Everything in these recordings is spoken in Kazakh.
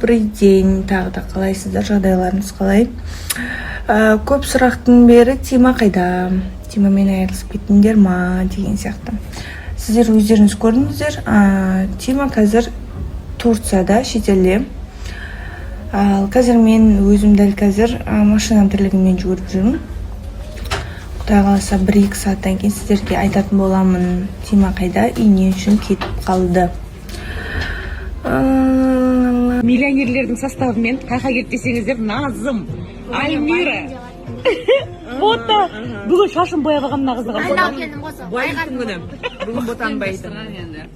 Добрый день! Тағы да қалайсыздар, жағдайларыңыз қалай? Көп сұрақтың бері «Тима қайда, Тимамен айырылысып кеттіңдер ма?» деген сияқты. Сіздер өздеріңіз көрдіңіздер, Тима қазір Турцияда, шетелде. Ал қазір мен өзім дәл қазір машинаның тірлігімен жүгіріп жүрмін. Құдай қаласа, 1-2 сағаттан кейін сіздерге айтатын боламын, Тима қайда и не үшін кетіп қалды. Миллионерлердің составымен қайқа келді десеңіздер, Назым, Альмира, Бота. Бүгін шашын бояп алған мына қызға. Айналып келдім ғой сол. Байытың күні бүгін, ботаның байыты,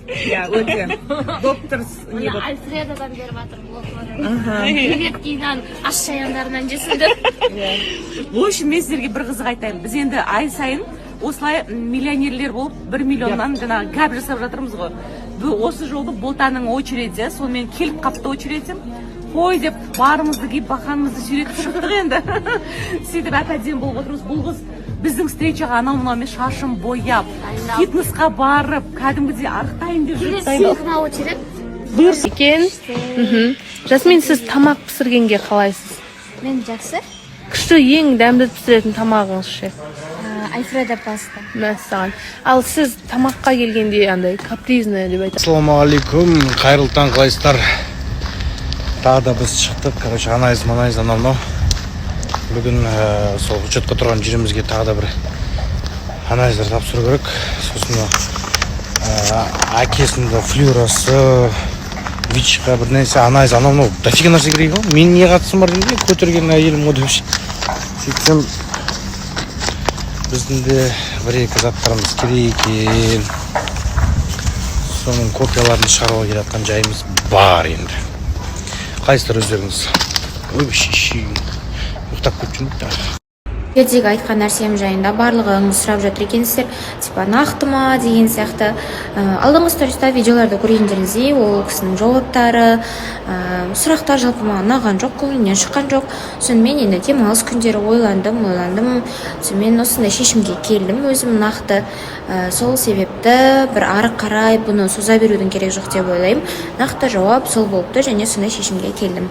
иә, өте доктор не болып. Альфредодан беріп жатыр креветкидан, ас шаяндарынан жесін деп. В общем, мен сіздерге бір қызық айтайын. Біз енді ай сайын осылай миллионерлер болып, 1 миллионнан жаңағы гәп жасап жатырмыз ғой. Осы жолы Ботаның очереди, сонымен келіп қапты очереди. Қой деп, барымызды киіп, бақанымызды сүйретіп шықтық енді. Сөйтіп әп әдемі болып отырмыз. Бұл қыз біздің встречаға анау мынаумен шашын бояп, Дайындалып. фитнесқа барып, кәдімгідей арықтайын деп жүріп Келесі дайындалып. сыйқына очередь. Бұйырса. Екен. Жасмин, сіз тамақ пісіргенге қалайсыз? Мен жақсы. Күшті. Ең дәмді пісіретін тамағыңыз ше? Альфредо паста. Мәссаған! Ал сіз тамаққа келгенде андай капризная деп айтады. Ассалаумағалейкум, қайырлы таң, қалайсыздар? Тағы да біз шықтық, короче, анализ манализ, анау мынау. Бүгін сол учетқа тұрған жерімізге тағы да бір анализдер тапсыру керек. Сосын әкесінің де флюрасы, ВИЧ-қа бір нәрсе анализ, анау мынау, дофига нәрсе керек ғой. Менің не қатысым бар деймін де, көтерген әйелім ғой деп ше. Сөйтсем, біздің де бір екі заттарымыз керек екен, соның копияларын шығаруға келе жатқан жайымыз бар. Енді қалайсыздар өздеріңіз? Ой, шешең, ұйықтап кетіп жүрмін. Ертегі айтқан нәрсем жайында барлығыңыз сұрап жатыр екенсіздер, типа нақты ма деген сияқты. Алдыңғы сториста, видеоларда көргендеріңіздей, ол кісінің жауаптары, сұрақтар жалпы маған ұнаған жоқ, көңілімнен шыққан жоқ. Сонымен енді демалыс күндері ойландым, ойландым, сонымен осындай шешімге келдім өзім нақты. Сол себепті бір ары қарай бұны соза берудің керегі жоқ деп ойлаймын. Нақты жауап сол болыпты және сондай шешімге келдім.